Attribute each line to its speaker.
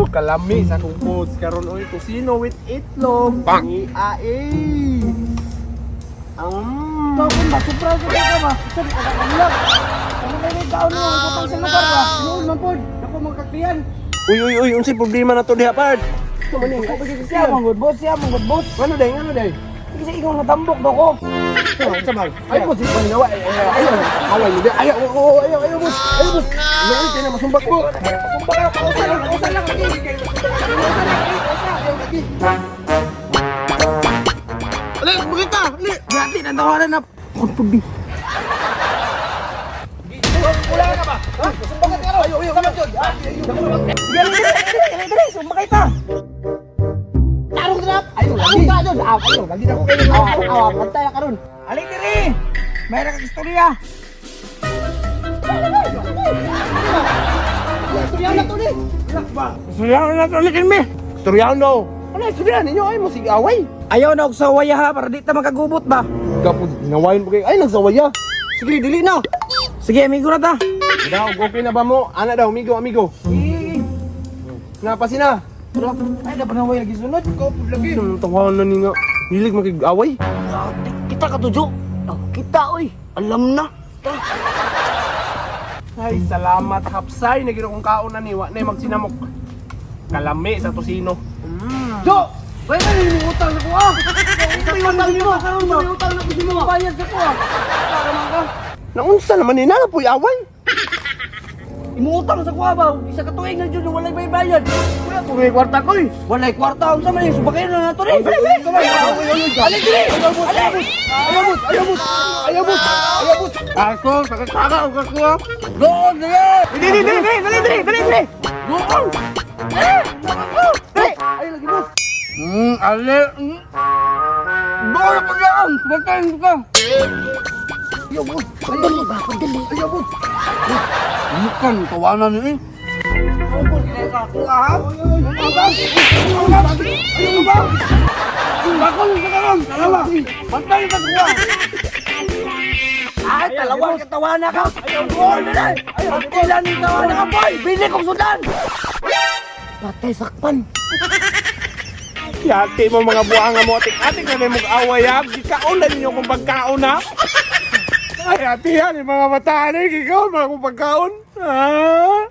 Speaker 1: Kalami sa akong foods karon oy, tusino with itlog. Ni ae.
Speaker 2: Ikaw ba? Surprise ka ba? Isa ka kamulag. Ano kayo may kaon mo? Butang sa lugar ba? Noon man pod. Dako mga kaktiyan.
Speaker 1: Uy uy uy, unsay problema na to diha, pard? Ano man ni?
Speaker 2: Siya mong good boss, siya mong good boss.
Speaker 1: Ano day? Ano day?
Speaker 2: Sige sa ikaw natambok daw ko.
Speaker 1: Sa man. Ay mo si panginawa. Ay ay away mo. Ay oo, ayaw ayaw boss. Ayaw boss. Ano kay na masumbak mo.
Speaker 2: Sumbak ka, kausa lang, kausa lang lagi. Kausa lang, kausa.
Speaker 1: Ayaw lagi. Ali, makita. Ali.
Speaker 2: Gati nang tawanan na. Kon pud.
Speaker 1: Wala ka ba? Ha? Sumbak ka ayaw ayaw. Sama jud.
Speaker 2: Dali dali dali, sumbakay ta. Tarong drop.
Speaker 1: Ayaw lagi.
Speaker 2: Ka jud. Ah,
Speaker 1: Ayaw lagi na ko kayo.
Speaker 2: Awa, awa, pantay karon. Ali diri. May ra kag istorya.
Speaker 1: Istoryahan na to ni. Istoryahan na to ni kinmi. Istoryahan daw. Ano istoryahan ninyo ay mo sige away.
Speaker 2: Ayaw na og sawaya ha para di ta makagubot ba.
Speaker 1: Gapod ginawain po kayo. Ay nagsawaya. Sige dili na.
Speaker 2: Sige, amigo na ta.
Speaker 1: Daw okay na ba mo? Ana daw amigo amigo. Na pasina.
Speaker 2: Ay, dapat na lagi sunod.
Speaker 1: Ko pud lagi. Nang tawanan na ni nga. Hilig makig-away.
Speaker 2: Kita ka tujo. Kita oy. Alam na.
Speaker 1: Ay salamat hapsay nagiro kong kaon na ni wa na magsinamok. Kalami sa tosino.
Speaker 2: Jo! Bay na yung utang na ko ah. May utang nimo karon ba? May utang na ko si mo. Bayad sa ko ah. Para man ka.
Speaker 1: Naunsa naman ni na puy away.
Speaker 2: Imuutang sa kuha ba? Isa ka tuig na jud walay bayad.
Speaker 1: Wala ko may kwarta ko eh.
Speaker 2: Walay kwarta unsa man subakay na nato rin. Ali diri. Ali.
Speaker 1: Ayaw boss, ayaw boss, ayaw boss, ayaw boss. Aso, sakasaka ang kakuha.
Speaker 2: Doon dili. Dili dili dili dili dili dili dili.
Speaker 1: Doon!
Speaker 2: Dili.
Speaker 1: Ay, lagi boss.
Speaker 2: Ali. Doon pa yan. Batayin ka.
Speaker 1: Ayaw boss. Ayaw boss. Ayaw boss.
Speaker 2: Bukan tawanan ni. Ay, talawa ka tawana ka. Boy, dali. Patay lang ni tawana ka, boy. Bili kong sudan. Patay sakpan.
Speaker 1: Yati mo mga buhanga mo. Atik-atik na mong away ha. Gikaon na ninyo kung pagkaon ha. Ay, ati yan, yung mga bataan eh. Gikaon mga kung pagkaon. Ha?